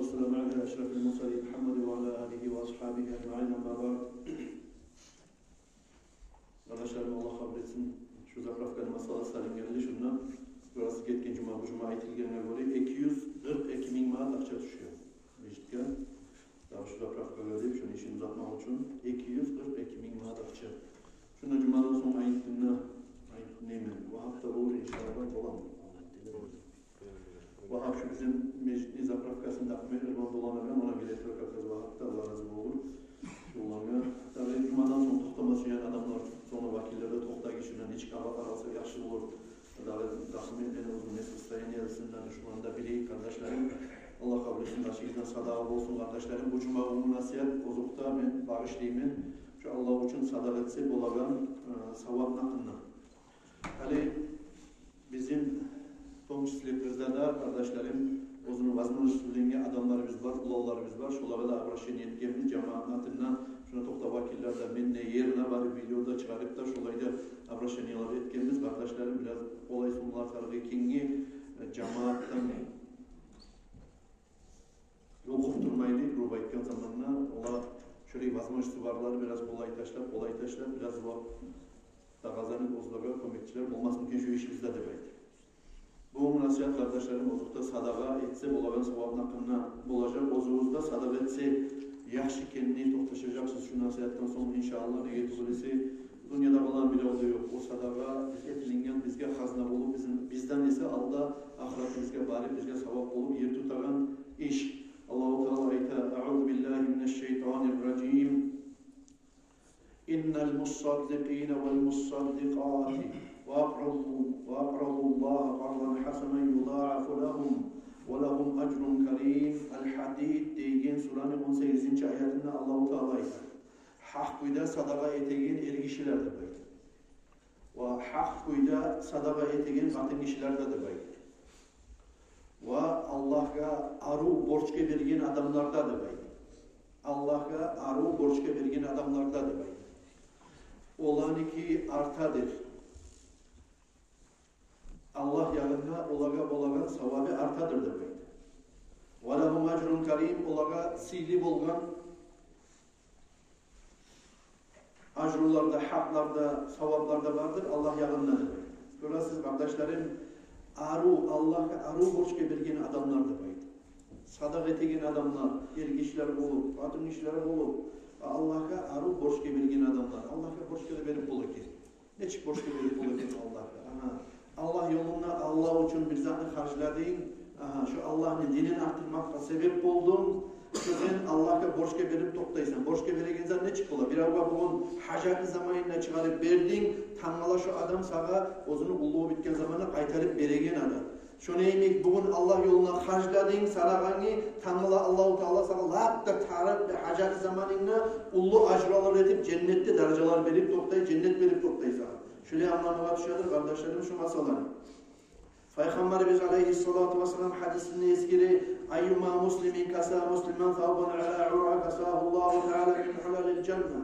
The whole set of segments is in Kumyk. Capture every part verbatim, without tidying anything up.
والسلام على أشرف المرسلين محمد وعلى آله وأصحابه أجمعين، أما بعد. Къардашларым, Аллагь къабул этсин. Шу заправканы масъаласы салынгъанлы шунда, бираз гетген жума, бу жума айтылгъангъа гёре, эки юз къыркъ эки минг манат акъча тюшген межитге. Дагъы шу заправкагъа деп, шуну ишин узатмакъ учун эки юз къыркъ эки минг манат акъча. Шунда жумадан сонг айтдым да, айтдым, немен, вагьап да болур, иншааллагь, боламы? Вагьап шу бизин межитни заправкасын да акъмай, Ирман доланагъан, она геле тура как раз вагьап да, Аллагь рази болур. Шоланы дагъы жумадан сонг токътама сюеген адамлар, сонг вакиллер де токътагъыз, шунда нечик абат къаралса яхшы болур. Дагъы документлени узун не состояниесинде, шуланы да билейик, къардашларым. Аллагь къабул этсин, башыгъыздан садагъа болсун, къардашларым. Бу жума гюнню насигьат, озокъда, мен багъышлайман. Шу Аллагь учун садагъа этсе болагъан, э, савабны гьакъында. Гьали бизин, в том числе, Кыргызда да, къардашларым, оьзюню возможносту билеген адамларыбыз бар, уланларыбыз бар. Шолагъа да обращение этгенбиз, жамаатны атындан, шунда токътагъан вакиллер де, мен де ерине барып, видео да чыгъарып да, шолай да обращениелер этгенбиз. Къардашларым, бираз къолай суммалар тарыкъ экенге, э, жамаатдан ёл къуртурмайлы, грубо айтгъан заманда, олар шолай возможносту барлар бираз къолай ташлап, къолай ташлап, бираз вакъти да къазанып, оьзлеге кёмекчилер болмасмы экен шу ишибизде деп айтып. Бу насигьат, къардашларым, озокъда, садагъа этсе болагъан савабны гьакъында болажакъ. Оьзюгюз де садагъа этсе яхшы экенине токъташажакъсыз шу насигьатдан сонг, иншааллагь. Неге тюгюл эсе, дюньяда къалгъан бирев де ёкъ. О садагъа этилинген бизге хазна болуп, бизин, бизден эсе алда ахыратыбызгъа барып, бизге савап болуп ер тутагъан иш. Аллагьу Таала айта: أعوذ بالله من الشيطان الرجيم. إن المصدقين والمصدقات وأقرضوا، وأقرضوا الله قرضا حسنا يضاعف لهم ولهم أجر كريم. Аль-Гьадид деген сураны он сегизинчи аятында Аллагьу Таала айта: гьакъ кюйде садагъа этеген эргишилер деп айта. Ва гьакъ кюйде садагъа этеген къатынгишилер де деп айта. Ва Аллагьгъа арив борчгъа берген адамлар да деп айта. Аллагьгъа арив борчгъа берген адамлар да деп айта. Оланыки артадыр. Аллагь янында олагъа болагъан савабы артадыр деп айта. ولهم أجر كريم, олагъа сыйлы болгъан ажрулар да, гьакълар да, саваплар да бардыр Аллагь янында деп айта. Гёресиз, къардашларым, арив, Аллагьгъа арив борчгъа берген адамлар деп айта. Садагъа этеген адамлар, эргишилер болуп, къатынгишилер болуп, Аллагьгъа арив борчгъа берген адамлар. Аллагьгъа борчгъа да берип бола экен. Нечик борчгъа берип бола экен Аллагьгъа? Агьа. Аллагь ёлунда, Аллагь учун бир затны харжладынг. Агьа, шу Аллагьны динин артдырмакъгъа себеп болдунг. Шу сен Аллагьгъа борчгъа берип токътайсан. Борчгъа береген зат нечик бола? Биревге бугюн гьажатлы заманында чыгъарып бердинг, тангала шу адам сагъа оьзюню уллулугъу битген заманда къайтарып береген адам. Шону йимик, бугюн Аллагь ёлуна харжладынг, садагъангны, тангала Аллагьу Таала сагъа лап да тарыкъ, гьажатлы заманынгда уллу ажрулар этип, женнетде даражалар берип токътай, женнет берип токътай сагъа. Шолай англама тюшедир, къардашларым, шу масъаланы. Пайхаммарыбыз алайгьиссалату вассалам гьадисинде эсгере: أيما مسلم كسا مسلما ثوبا على عرى كساه الله تعالى من حلل الجنة.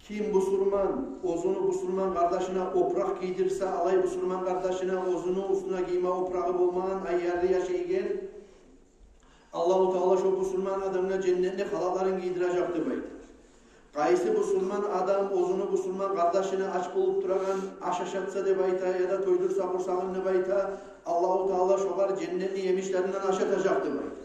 Ким бусурман оьзюню бусурман къардашына опуракъ гийдирсе, алай бусурман къардашына оьзюню уьстюне гийме опурагъы болмагъан, аяры яшайгъан, Аллагьу Таала шо бусурман адамгъа женнетни халатларын гийдиражакъ деп айта. Къайсы бусурман адам оьзюню бусурман къардашына ач болуп турагъан аш ашатса деп айта, яда тойдурса къурсагъын деп айта, Аллагьу Таала шогъар женнетни емишлеринден ашатажакъ деп айта.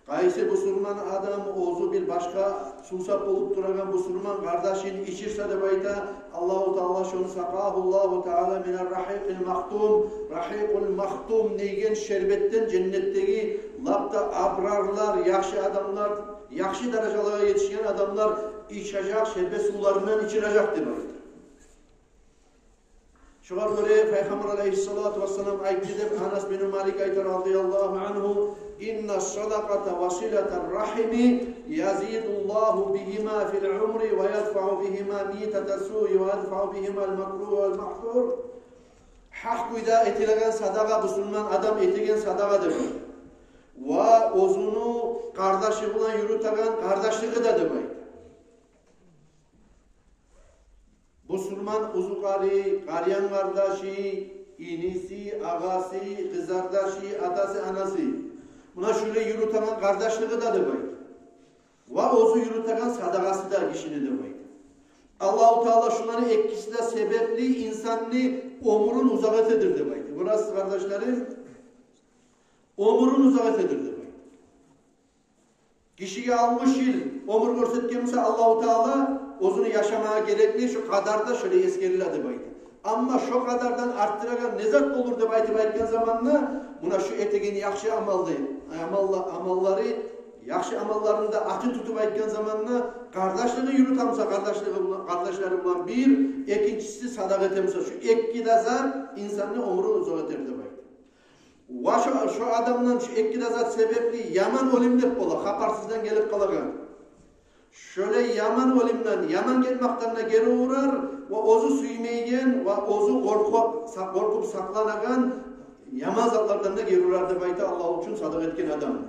Къайсы бусурман адам оьзю бир башгъа сувсап болуп турагъан бусурман къардашын ичирсе деп айта, Аллагьу Таала шону سقاه الله تعالى من الرحيق المختوم, рахикъул махтум деген шербетден женнетдеги лап да абрарлар, яхшы адамлар, яхшы даражалагъа етишген адамлар ичежек шербет сувларындан ичирежек деп айта. Шогъар гёре Пайхаммар алайгьиссалату вассалам айтды деп Анас бин Малик айта, رضي الله عنه: إن الصدقة وصلة الرحم يزيد الله بهما في العمر ويدفع بهما ميتة السوء ويدفع بهما المكروه والمحظور. Гьакъ кюйде этилеген садагъа, бусурман адам этеген садагъа деп айта. Ва оьзюню къардашы булан юрютеген къардашлыгъы да деп айта. Бусурман узукъары, къариян къардашы, иниси, агъасы, къызардашы, атасы, анасы. Муна шулай юрютеген къардашлыгъы да деп айта. Ва оьзю юрютеген садагъасы да гишини деп айта. Аллагьу Таала шуланы экиси де себепли инсанны оьмюрюн узакъ этедир деп айта. Гёресиз, къардашларым, оьмюрюн узакъ этедир деп айта. Гишиге алтмыш йыл оьмюр гёрсетген буса Аллагьу Таала, оьзюню яшамагъа герекли шу къадарда шолай эсгериле деп айта. Амма шо къадардан артдырагъан не зат болур деп айтып айтгъан заманда, муна шу этеген яхшы амалды, амалла-, амаллары, яхшы амалларын да атын тутуп айтгъан заманда, къардашлыгъы юрюте буса къардашлыгъы булан, къардашлары булан бир, экинчиси садагъа эте буса, шу эки де зат инсанны оьмюрюн узакъ этер деп айта. Ва шо, шо адамдан шу эки де зат себепли яман оьлюм деп бола, хабарсыздан гелип къалагъан. Шолай яман оьлюмден, яман гетмекден де гери урар, ва оьзю сюймейген, ва оьзю къоркъуп, са-, къоркъуп сакъланагъан яман затлардан да гери урар деп айта Аллагь учун садагъа этген адам.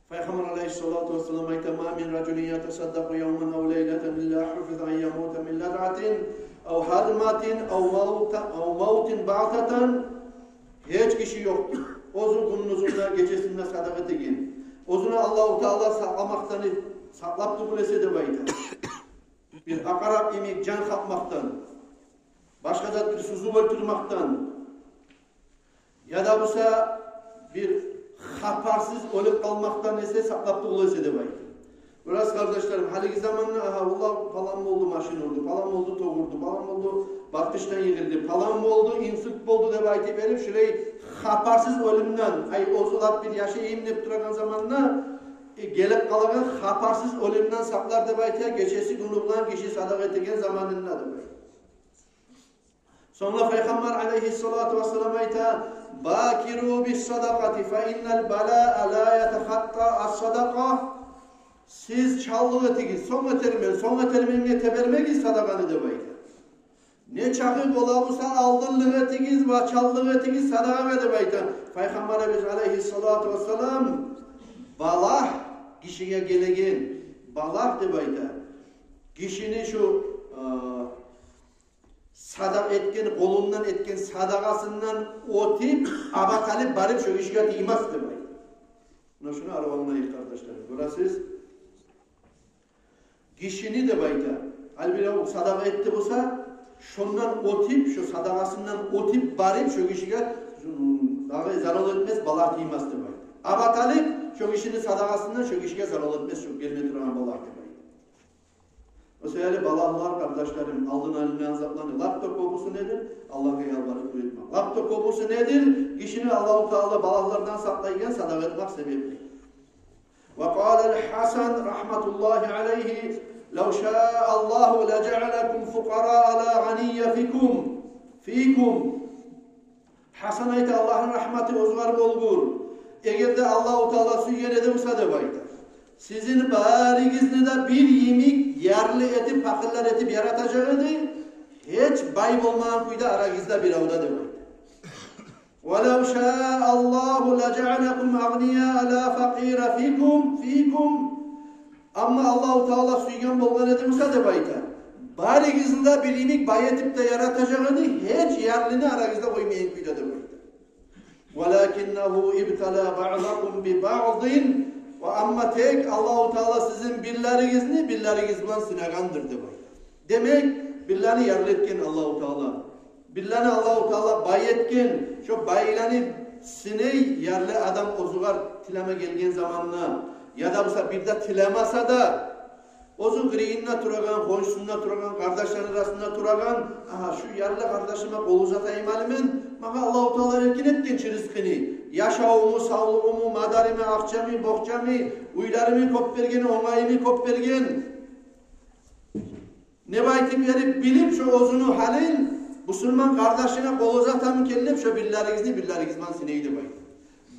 Пайхаммар алайгьиссалату вассалам айта: «Ма мин ражулин ятасаддакъу явман ав лайлатан илла хуфиза ан ямута мин лазатин ав гьадматин ав мавта-, ав мавтин багътатан». Гьеч гиши ёкъдур оьзю гюндюзюнде, гечесинде садагъа этеген, оьзюн Аллагьу Таала сакъламакъдан сакълап тюгюл эсе деп айта. Бир акъарап йимик жан хапмакъдан, башгъа зат бир сюзюп оьлтюрмекден, яда буса бир хабарсыз оьлюп къалмакъдан эсе сакълап тюгюл эсе деп айта. Гёресиз, къардашларым, гьалиги заманда, агьа, валлагь, палан болду машин урду, палан болду ток урду, палан болду баткъычдан йыгъылды, палан болду инсульт болду деп айтып берип, шулай хабарсыз оьлюмден, ай, оьзю лап бир яшайым деп турагъан заманда, э, гелип къалагъан хабарсыз оьлюмден сакълар деп айта, гечеси-гюню булан гиши садагъа этеген заманында деп айта. Сонг да Пайхаммар алайгьиссалату вассалам айта: «Бакиру бис-садакъати, фа иннал балаа ла ятахатта ас-садакъа». Сиз чалтлыкъ этигиз, сонг этермен, сонг этерменге тебермегиз садагъаны деп айта. Не чакъы бола буса, алдынлыкъ этигиз ва чалтлыкъ этигиз садагъагъа деп айта Пайхаммарыбыз алайгьиссалату вассалам. Балагь гишиге гелеген, балагь деп айта, гишини шу, э, садагъа этген, къолундан этген садагъасындан оьтюп, абат алып барып, шо гишиге тиймес деп айта. Муна шуну арив англайыкъ, къардашлар. Гёресиз, гишини деп айта, гьали бирев садагъа этди буса, шондан оьтюп, шо садагъасындан оьтюп барып, шо гишиге дагъы зарал этмес, балагь тиймес деп айта. Абат алып, шо гишини садагъасындан шо гишиге зарал этмес, шо гелме турагъан балагь деп айта. О себепли балагьлар, къардашларым, алдын алынагъан затланы лап да кёбюсю недир? Аллагьгъа ялбарып дуа этмек. Лап да кёбюсю недир? Гишини Аллагьу Таала балагьлардан сакълайгъан садагъа этмек себепли. Ва къалал Гьасан рагьматуллагьи алайгьи: «Лав шаа Аллагьу лажаалакум фукъараа ла гъанийя фикум, фикум». Гьасан айта, Аллагьны рагьматы оьзюгер болгъур, эгер де Аллагьу Таала сюйген эди буса деп айта, сизин баригизни де бир йимик ярлы этип, пакъырлар этип яратажакъ эди, гьеч бай болмагъан кюйде арагъызда бирев де деп айта. «Ва лав шаа Аллагьу лажаалакум агънияа ла факъира фикум, фикум». Амма Аллагьу Таала сюйген болгъан эди буса деп айта, баригизни де бир йимик бай этип де яратажакъ эди, гьеч ярлыны арагъызда къоймайгъан кюйде деп айта. «Валакиннагьу ибтала баъдакум би баъдин». Ва амма тек Аллагьу Таала сизин бирлеригизни бирлеригиз булан сынагъандыр деп айта. Демек, бирлени ярлы этген Аллагьу Таала, бирлени Аллагьу Таала бай этген, шо байланы сынай ярлы адам оьзюгер тилеме гелген заманда, яда буса бир де тилемесе де, оьзю къырыйында турагъан, хоншусунда турагъан, къардашланы арасында турагъан, агьа, шу ярлы къардашыма къол узатайым гьали мен, магъа Аллагьу Таала эркин этген чи ризкъыны, яшавуму, савлугъуму, мадарымы, акъчамы, бокъчамы, уьйлерими кёп берген, онгайымы кёп берген. Не деп айтып берип билип, шо оьзюню гьалын, бусурман къардашына къол узатамы экен деп, шо бирлеригизни бирлеригиз булан сынай деп айта.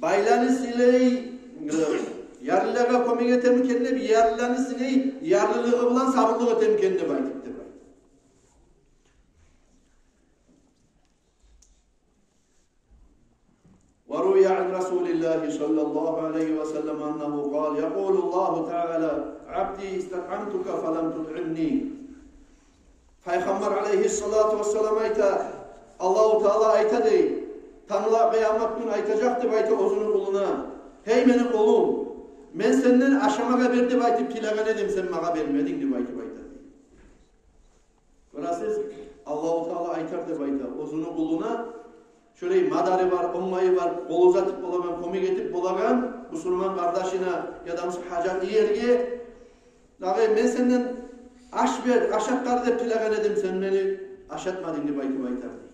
Байланы сынай, э, ярлылагъа кёмек этеми экен деп, ярлыланы сынай, ярлылыгъы булан сабурлукъ этеми экен деп айтып деп айта. وروي عن رسول الله صلى الله عليه وسلم أنه قال: يقول الله تعالى: عبدي استطعمتك فلم تطعمني. Пайхаммар алайгьиссалату вассалам айта, Аллагьу Таала айта дей: Тангала къыямат гюн айтажакъ деп айта оьзюню къулуна: «Гьей мени къулум, мен сенден ашамагъа бер деп айтып тилеген эдим, сен магъа бермединг», — деп айтып айта. Гёресиз, Аллагьу Таала айтар деп айта оьзюню къулуна, шолай мадары бар, онгайы бар, къол узатып болагъан, кёмек этип болагъан бусурман къардашына яда буса гьажатлы ерге: «Дагъы мен сенден аш бер, ашатгъар деп тилеген эдим, сен мени ашатмадынг», — деп айтып айтар дей.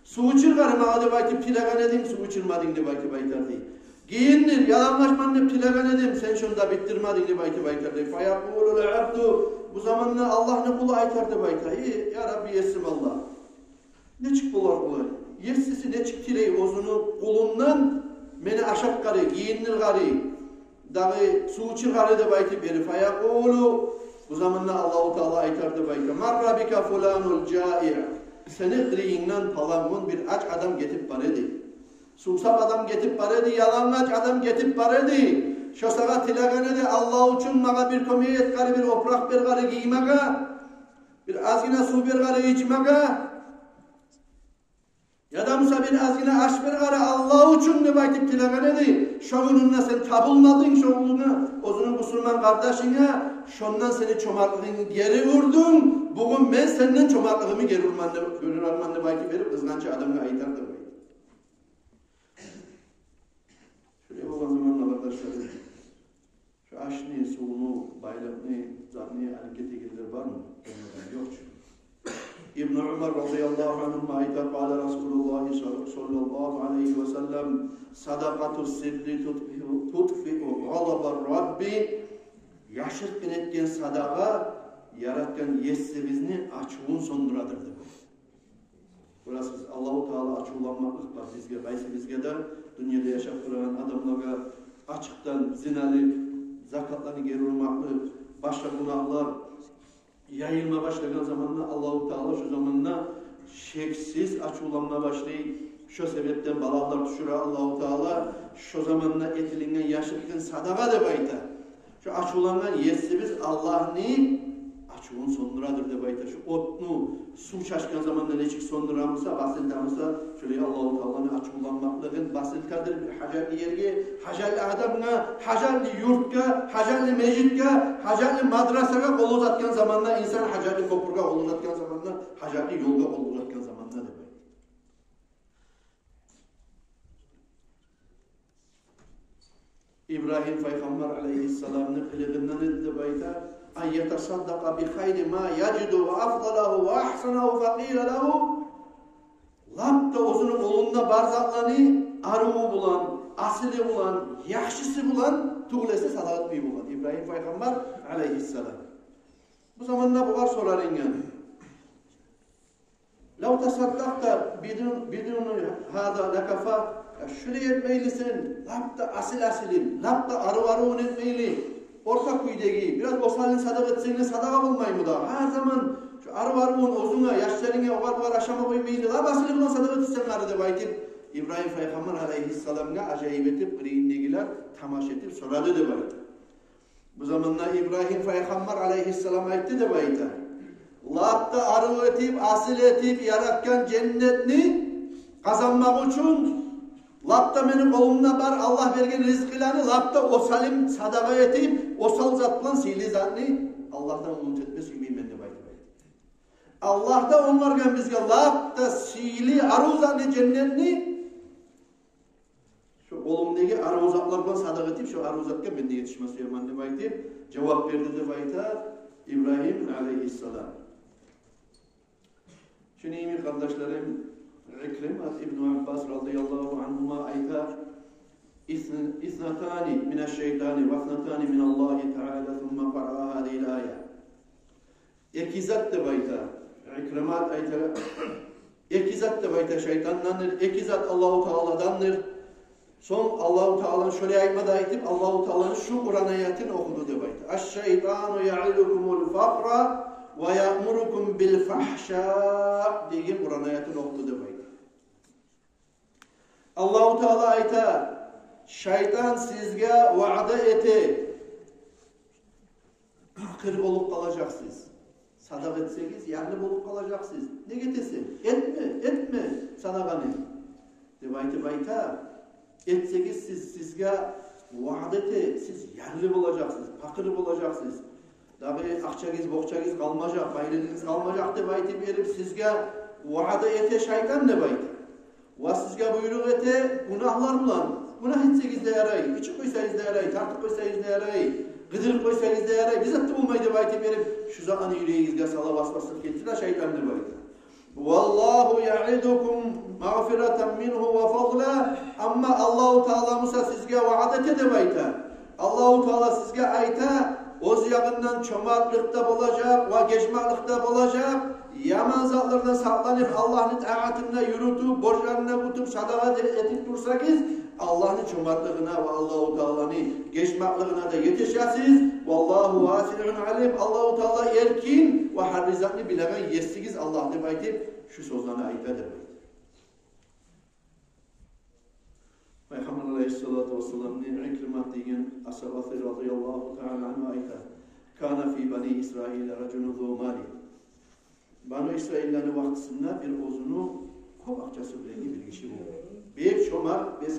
«Сув ичиргъар магъа деп айтып тилеген эдим, сув ичирмединг», — деп айтып айтар дей. «Гийиндир, ялангач мен деп тилеген эдим, сен шону да битдирмединг», — деп айтып айтар дей. Фаякъулул абду, бу заманда Аллагьны къулу айтар деп айта: «Эй, я Рабби, есим Аллагь, нечик болар булай? Есиси нечик тилей оьзюню къулундан мени ашатгъары, гийиндиргъары, дагъы сув ичиргъары деп айтып бери?» Фаякъулу, бу заманда Аллагьу Таала айтар деп айта: «Марра бика фуланул жаиъ. Сени къырыйынгдан палан гюн бир ач адам гетип бара эди. Сувсап адам гетип бара эди, ялангач адам гетип бара эди. Шо сагъа тилеген эди: Аллагь учун магъа бир кёмек этгъары, бир опуракъ бергъары гиймеге, бир азгъына сув бергъары ичмеге, яда буса бир азгъына аш бергъары Аллагь учун деп айтып тилеген эди. Шо гюнюнде сен табылмадынг, шо гюнюнде оьзюню бусурман къардашынга, шондан сени чомартлыгъынгны гери урдунг. Бугюн мен сенден чомартлыгъымны гери урман деп, гери урман деп айтып берип, къызгъанч адамгъа айтар деп айта». Шолай болгъан заманда, къардашларым, шо ашны, сувну, байлыкъны, затны алып гетегенлер бармы? Ёкъ чу. Ибну Умар радияллагьу ангьума айта: «Къала Расулуллагьи саллаллагьу алайгьи ва саллам: садакъату сирри тутфиу, тутфиу гъазаба Рабби». Яшыртгъын этген садагъа Яратгъан Есибизни ачувун сёндюредир деп. Гёресиз, Аллагьу Таала ачувланмакълыкъ бар бизге, къайсыбызгъа да, дюньяда яшап турагъан адамлагъа. Ачыкъдан зина алып, закатланы гери урмакълыкъ, башгъа гюнагьлар яйылма башлагъан заманда Аллагьу Таала шо заманда шексиз ачувланма башлай. Шо себепден балагьлар тюшюре Аллагьу Таала шо заманда этилинген яшыртгъын садагъа деп айта. Шо ачувлангъан Есибиз Аллагьны ачувун сёндюредир деп айта. Шо отну сув чачгъан заманда нечик сёндюре буса, басылта буса, шолай Аллагьу Тааланы ачувланмакълыгъын басылтадыр бир гьажатлы ерге, гьажатлы адамгъа, гьажатлы юртгъа, гьажатлы межитге, гьажатлы мадрасагъа къол узатгъан заманда, инсан гьажатлы кёпюрге къол узатгъан заманда, гьажатлы ёлгъа къол узатгъан заманда деп айта. Ибрагьим пайхаммар алайгьиссаламны къылыгъындан эди деп айта: «Ан ятасаддакъа би хайри ма яжиду ва афдалагьу ва агьсанагьу, факъила лагьу». Лап да оьзюню къолунда бар затланы арыву булан, асили булан, яхшысы булан тюгюл эсе садагъа этмей болгъан Ибрагьим пайхаммар алайгьиссалам. Бу заманда бугъар соралынгъан: «Лав тасаддакъта бидун, бидуни гьаза лакафа». Я, шулай этмейли сен, лап да асил-асилин, лап да арив-аривун этмейли, орта кюйдеги, бираз осалын садагъа этсенг де садагъа болмаймы дагъы? Гьар заман шо арив-аривун оьзюнге, яшларынга, огъар-бугъар ашама къоймайлы, лап асилин булан садагъа этсенг гьари деп айтып, Ибрагьим пайхаммар алайгьиссаламгъа ажайып этип, къырыйындагъылар тамаша этип сорады деп айта. Бу заманда Ибрагьим пайхаммар алайгьиссалам айтды деп айта: «Лап да арив этип, асил этип яратгъан женнетни къазанмакъ учун лап да мени къолумда бар Аллагь берген ризкъыланы лап да осалын садагъа этип, осал зат булан сыйлы затны Аллагьдан умут этме сюймеймен», — деп айтып айтды. Аллагь да онгаргъан бизге лап да сыйлы, арив затны, женнетни. Шо къолумдагъы арив затлар булан садагъа этип, шо арив затгъа мен де етишме сюемен деп айтып, жавап берди деп айта Ибрагьим алайгьиссалам. Шуну йимик, къардашларым, Икримат ибну Аббас радияллагьу ангьума айта: «Исн-, иснатани минаш-шайтани ва иснатани миналлагьи таала, сумма къараа гьазигьил ая». Эки зат деп айта, Икримат айта, эки зат деп айта шайтандандыр, эки зат Аллагьу Тааладандыр. Сонг Аллагьу Тааланы шолай айтма да айтып, Аллагьу Тааланы шу Къуран аятын охуду деп айта. «Аш-шайтану яъидукумул факъра ва яъмурукум бил фахша» деген Къуран аятын охуду деп айта. Аллагьу Таала айта: «Шайтан сизге ваъда эте, пакъыр болуп къалажакъсыз. Садагъа этсегиз, ярлы болуп къалажакъсыз. Неге этесен? Этме, этме садагъаны. деп айтып айта. Этсегиз сиз, сизге ваъда эте, сиз ярлы болажакъсыз, пакъыр болажакъсыз. Дагъы акъчагъыз, бокъчагъыз къалмажакъ, байлыгъыгъыз къалмажакъ деп айтып берип, сизге ваъда эте шайтан деп айта. Ва сизге буйрукъ эте гюнагьлар булан. Гюнагь этсегиз де ярай, ичип къойсагъыз да ярай, тартып къойсагъыз да ярай, къыдырып къойсагъыз да ярай, бир зат да болмай деп айтып берип, шу затны юрегигизге сала, васваслыкъ гелтире шайтан деп айта. Валлагьу яъидукум магъфиратан мингьу ва фадла. Амма Аллагьу Таала буса сизге ваъда эте деп айта. Аллагьу Таала сизге айта, оьз ягъындан чомартлыкъ да болажакъ ва гечмеклик де болажакъ. Яман затлардан сакъланып, Аллагьны тагьатында юрютюп, борчларын да кютюп, садагъа да этип турсагъыз, Аллагьны чомартлыгъына ва Аллагьу Тааланы гечмеклигине де етишесиз. Валлагьу васиун алим. Аллагьу Таала эркин ва гьар бир затны билеген есигиз Аллагь деп айтып, шу сёзлени айта деп айта. Пайхаммар алайгьиссалату вассаламны Икримат деген асгьабасы радияллагьу таала ангьу айта: «Кана фи бани Исраил ражулун зу мали». Бану Исраилланы вакътисинде бир оьзюню кёп акъчасы булангъы бир гиши болгъан. Бек чомарт, бек,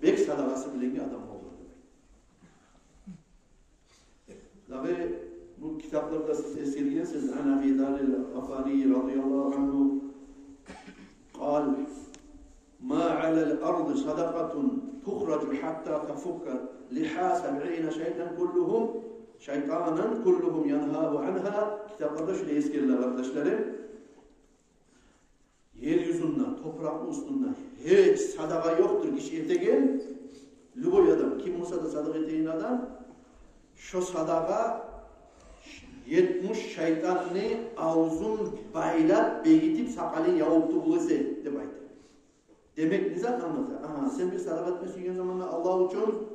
бек садагъасы булангъы адам болгъан. Дагъы бу китапларда сиз эсгергенсиз, ан Аби Заррил Гъифари радияллагьу ангьу къал: «Ма алал арди садакъатун тухражу гьатта тафукка лигьа сабъина шайтан куллугьум, шайтанан куллугьум янгьагьу ангьа». Китапларда шулай эсгериле, къардашларым. Ер юзюнде, топуракъны уьстюнде гьеч садагъа ёкъдур гиши этеген, любой адам, ким болса да садагъа этеген адам, шо садагъа етмиш шайтанны авзун байлап, бегитип, сакъалын явуп тюгюл эсе деп айта. Демек, не зат англата? Агьа, сен бир садагъа этме сюйген заманда Аллагь учун,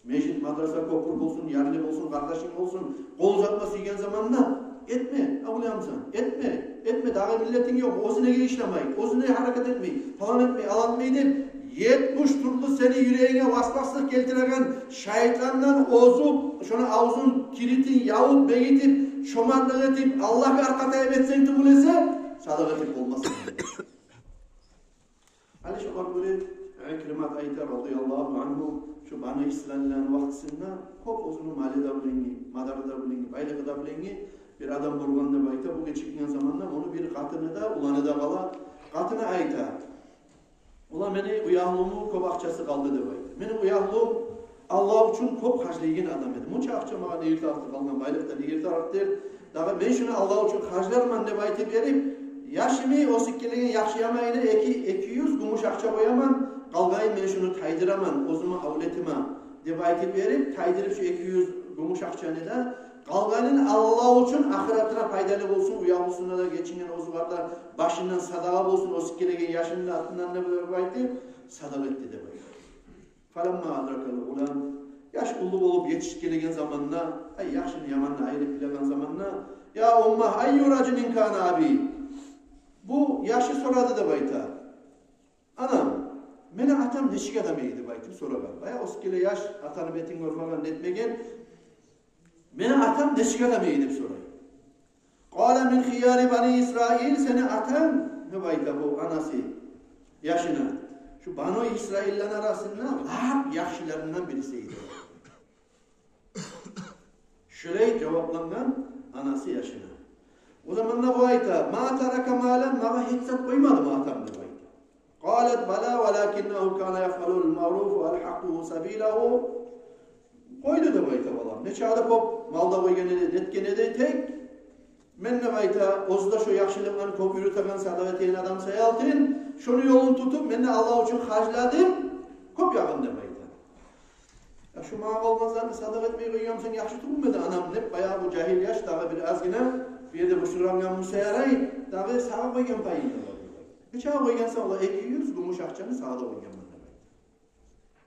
межит, мадраса, кёпюр болсун, ярлы болсун, къардашынг болсун, къол узатма сюйген заманда, этме, авлиямсан, этме, этме, дагъы миллетинг ёкъ, оьзю неге ишлемей, оьзю неге гьаракат этмей, палан этмей, алан этмей деп, етмиш тюрлю сени юрегинге васваслыкъ гелтиреген шайтандан озуп, шону авзун, киритин явуп, бегитип, чомартлыкъ этип, Аллагьгъа аркъа таяп этсенг тюгюл эсе, садагъа этип болмас. Гьали шогъар гёре Икримат айта радияллагьу ангьу, шу Бану Исраилланы вакътисинде кёп оьзюню малы да булангъы, мадары да булангъы, байлыгъы да булангъы бир адам болгъан деп айта. Бу гечинген заманда ону бир къатыны да, уланы да къала. Къатыны айта: «Улан, мени уьягьлюмню кёп акъчасы къалды, — деп айта. — Мени уьягьлюм Аллагь учун кёп харжлайгъан адам эди. Мунча акъча магъа неге тарыкъ, къалгъан байлыкъ да неге тарыкъ, — дей. — Дагъы мен шуну Аллагь учун харжларман деп айтып берип, яшымны оьсюп гелеген яхшы-яманына эки, эки юз гюмюш акъча къояман, къалгъанын мен шуну тайдыраман оьзюмню авлетиме», — деп айтып берип, тайдырып шу эки юз гюмюш акъчаны да, къалгъанын Аллагь учун, ахыратына пайдалы болсун, уьягьлюсюне де, гечинген оьзюгер де башындан садагъа болсун, оьсюп гелеген яшыны атындан деп айтып, садагъа этди деп айта. «Фаламма адракал гъулам», яш уллу болуп етишип гелеген заманда, ай, яхшыны ямандан айырып билеген заманда: «Я умма, айю ражулин кана аби?» Бу яшы сорады деп айта: «Анам, мени атам нечик адам эди?» — деп айтып сорагъан. Баягъы оьсюп геле яш, атаны бетин гёрмеген, нетмеген. «Мени атам нечик адам эди?» — деп сорай. «Къала мин хияри бани Исраил, сени атанг, — деп айта бу анасы яшына, — шу Бану Исраилланы арасында лап яхшыларындан бириси эди». Шулай жаваплангъан анасы яшына. О заманда бу айта: «Ма тарака малан, магъа гьеч зат къоймадымы атам?» — деп айта. «Къалат бала, валакиннагьу кана яфъалул маъруфа ва алгьакъугьу сабилагьу». «Къойду, — деп айта, — балам, нечакъы да кёп мал да къойгъан эди, нетген эди, тек мен, — деп айта, — оьзю де шо яхшылыкъланы кёп юрютеген, садагъа этеген адам саялтын, шону ёлун тутуп, мен де Аллагь учун харжладым кёп ягъын», — деп айта. «Я, шу магъа къалгъан затны садагъа этмей къойгъанмусан, яхшы тюгюлмю эди, анам?» — деп, баягъы бу жагьил яш дагъы бир азгъына бир ерде бусурангъан буса ярай, дагъы сагъа къойгъан пайын да бар. «Нечакъы къойгъансан?» «Валлагь, эки юз гюмюш акъчаны сагъа да къойгъанман», — деп айта.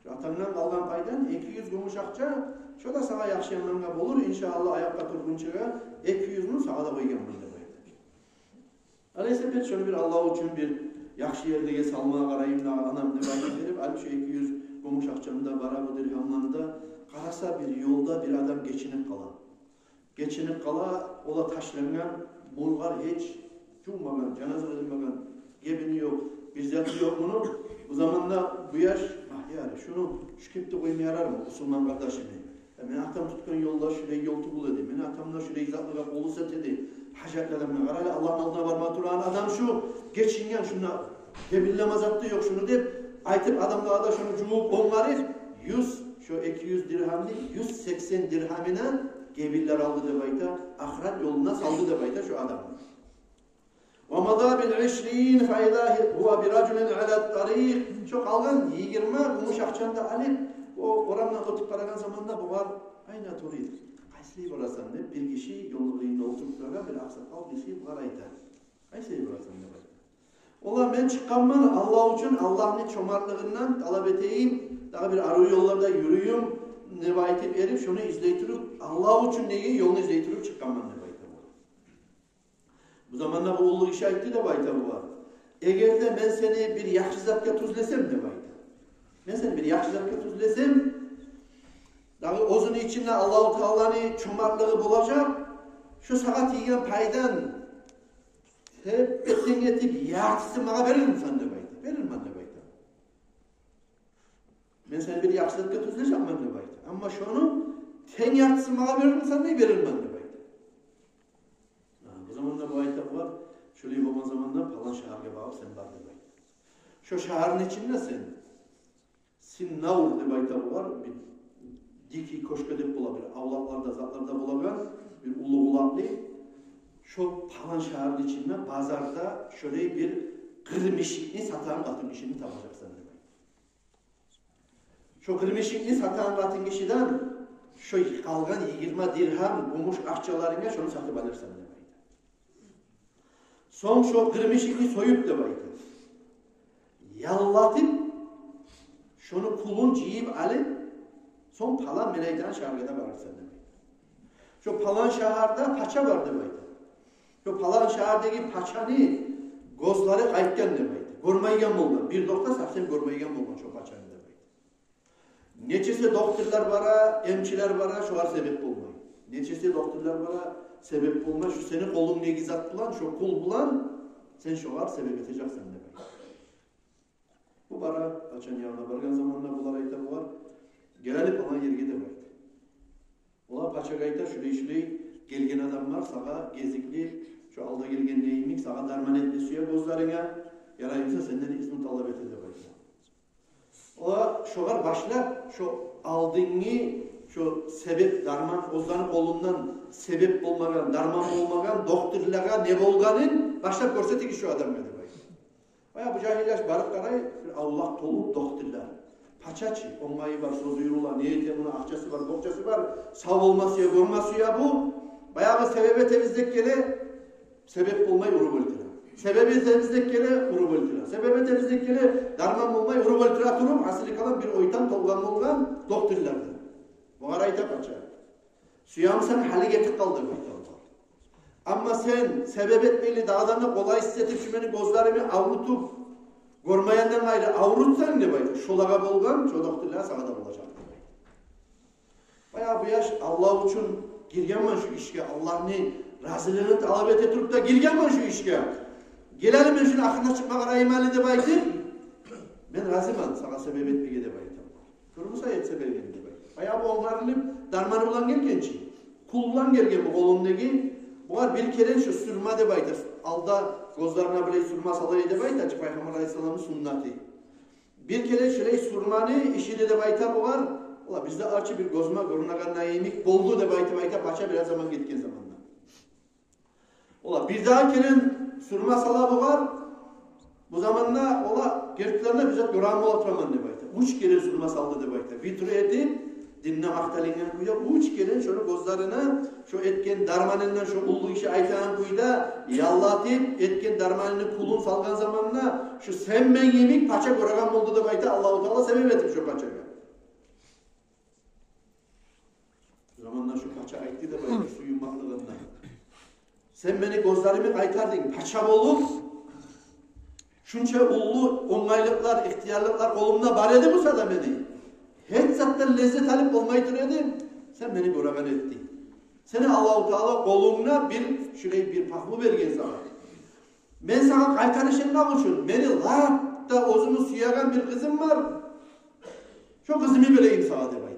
«Шу атангдан къалгъан пайдан эки юз гюмюш акъча, шо да сагъа яхшы-ямангъа болур, иншааллагь, аякъгъа тургъунчагъа эки юзню сагъа да къойгъанман», — деп айта. Алайса бир шону бир Аллагь учун бир яхшы ерлеге салмагъа къарайым дагъы, анам, деп айтып берип, алып шу эки юз гюмюш акъчаны да, бара бу диргьамланы да, къараса, бир ёлда бир адам гечинип къала. Гечинип къала, ол да ташлангъан, муну гьар гьеч жувмагъан, жаназа къылынмагъан, гебини ёкъ, бир заты ёкъ муну. Бу заманда бу яш: «Агь, яри, шуну шу кепде къойма ярармы, бусурман къардашымны? Я, мени атам тутгъан ёлдаш шулай ёл тюгюл эди. Мени атам да шулай затлагъа къол узата эди, гьажатлы адамгъа. Къарагъыз, Аллагьны алдына барма турагъан адам шу, гечинген, шунда гебинлеме зат да ёкъ шуну», — деп айтып, адамлагъа да шуну жувуп, онгарып, юз, шо эки юз диргьамны юз сексен диргьамына гебинлер алды деп айта, ахырат ёлуна салды деп айта шо адамны. «Ва мада бил ишрин фа иза гьува би ражулин ала тарикъ». Шо къалгъан йигирма гюмюш акъчаны да алып, о орамдан оьтюп барагъан заманда бугъар: «Айна турид? Къайсылай барасан?» — деп, бир гиши ёлну къырыйында олтуруп турагъан, бир акъсакъал гиши бугъар айта: «Къайсылай барасан?» — деп айта. «Валлагь, мен чыкъгъанман Аллагь учун, Аллагьны чомартлыгъындан талап этейим, дагъы бир арив ёлларда юрюйюм», — деп айтып, эрип, шону излей туруп, Аллагь учун деген ёлну излей туруп чыкъгъанман деп айта бугъар. Бу заманда бу уллу гиши айтды деп айта бугъар: «Эгер де мен сени бир яхшы затгъа тюзлесем, — деп айта, — мен сени бир яхшы затгъа тюзлесем, дагъы оьзюню ичинде Аллагьу Тааланы чомартлыгъы болажакъ, шо сагъа тийген пайдан теп-тенг этип яртысын магъа берирмисен?» — деп айта. «Берирмен», — деп айта. «Мен сени бир яхшы затгъа тюзлежекмен, — деп айта, — амма шону тенг яртысын магъа берирмисен?» — дей. «Берирмен», — деп айта. Гьа, бу заманда бу айта бугъар: «Шолай болгъан заманда палан шагьаргъа багъып сен бар, — деп айта. — Шо шагьарны ичинде сен Синнавр, — деп айта бугъар, — бир дикий кошка деп бола, бир авлакъларда, затларда болагъан бир уллу къулакълы, шо палан шагьарны ичинде базарда шолай бир къырмишикни сатагъан къатын гишини табажакъсан, — деп айта. — Шо къырмишикни сатагъан къатын гишиден шо къалгъан йигирма диргьам гюмюш акъчаларынга шону сатып алырсан, — деп айта. — Сонг шо къырмишикни союп, — деп айта, — яллатып, шону пулун жыйып алып, сонг палан мен айтагъан шагьаргъа да барырсан, — деп айта. — Шо палан шагьарда пача бар, — деп айта. — Шо палан шагьардагъы пачаны гёзлери къайтгъан, — деп айта. — Гёрмейген болгъан, бир докъда совсем гёрмейген болгъан шо пачаны, — деп айта. — Нечесе докторлар бара, эмчилер бара, шогъар себеп болмай. Нечесе докторлар бара, себеп болмай, шо сени къолунгдагъы зат булан, шо пул булан сен шогъар себеп этежексен, — деп айта. Бу бара пачаны янына баргъан заманда булар айта бугъар: «Гел гьали палан ерге», — деп айта. Олар пачагъа айта: «Шулай-шулай гелген адам бар, сагъа гезикли, шо алда гелгенде йимик, сагъа дарман этме сюе гёзлеринге, яраймыса, сенден изну талап эте», — деп айта. Олар шогъар башлап, шо алдынгы, шо себеп, дарман, оьзлени къолундан себеп болмагъан, дарман болмагъан докторлагъа не болгъанын башлап гёрсетигиз шо адамгъа, — деп айта. Баягъы бу жагьил яш барып къарай, бир авлакъ толуп докторлар. Пача чы, онгайы бар, сёз уьюрюле, не эте муну, акъчасы бар, бокъчасы бар, сав болма сюе, гёрме сюе бу. Баягъы себеп этебиз деп геле, себеп болмай, уруп оьлтюре. Себеп этебиз деп геле, уруп оьлтюре. Себеп этебиз деп геле, дарман болмай, уруп оьлтюре туруп, гьасили калам бир ойтан толгъан болгъан докторлар. Бугъар айта пача: «Сюемисен, гьали гетип къал», — деп айта. — «Амма сен себеп этмейли, дагъы да къолайсыз этип, шо мени гёзлерими аврутуп, гёрмейгенден къайры аврутсанг, — деп айта, — шолагъа болгъан, шо докторлагъа сагъа да болажакъ», — деп айта. Баягъы бу яш: «Аллагь учун гиргенмен шу ишге, Аллагьны разилигин талап эте туруп да гиргенмен шу ишге. Гел гьали, мен шуну ахырына чыкъма къарайым гьали», — деп айтып, «Мен разимен сагъа себеп этмеге», — деп айта. «Турмуса, этсе берген», — деп айта. Баягъы бу онгарылып, дарманы булан гелген чи, пул булан гелген бу къолундагъы. Бугъар бир керен шо сюрме деп айта, алда гёзлерине булай сюрме салай деп айта чы, Пайхаммар алайгьиссаламны суннаты. Бир керен шолай сюрмени ичине деп айта бугъар. Олар бизде арчы бир гёзюме гёрюнеген йимик болду деп айтып айта пача бираз заман гетген заманда. Олар бир дагъы керен сюрме сала бугъар. Бу заманда олар гертилей де бир зат гёреген бола тураман деп айта. Уьч керен сюрме салды деп айта. Бир тура этип, динде макъталынгъан кюйде, уьч керен шону гёзлерине шо этген дарманындан, шо уллу гиши айтагъан кюйде яллатып, этген дарманындан пулун салгъан заманда, шо сен мен йимик пача гёреген болду деп айта, Аллагьу Таала себеп этип шо пачагъа. Заманда шо пача айтды деп айта сююнмеклигинден: «Сен мени гёзлерими къайтардынг, пача болуп, шунча уллу онгайлыкълар, ихтиярлыкълар къолумда бар эди буса да мени, гьеч затдан леззет алып болмай тура эдим, сен мени гёреген этдинг. Сени Аллагьу Таала къолунгда бир шулай бир пагьму берген сагъа. Мен сагъа къайтарыш этмек учун, мени лап да оьзюмню сюе сюеген бир къызым бар. Шо къызымны берейим сагъа деп айта.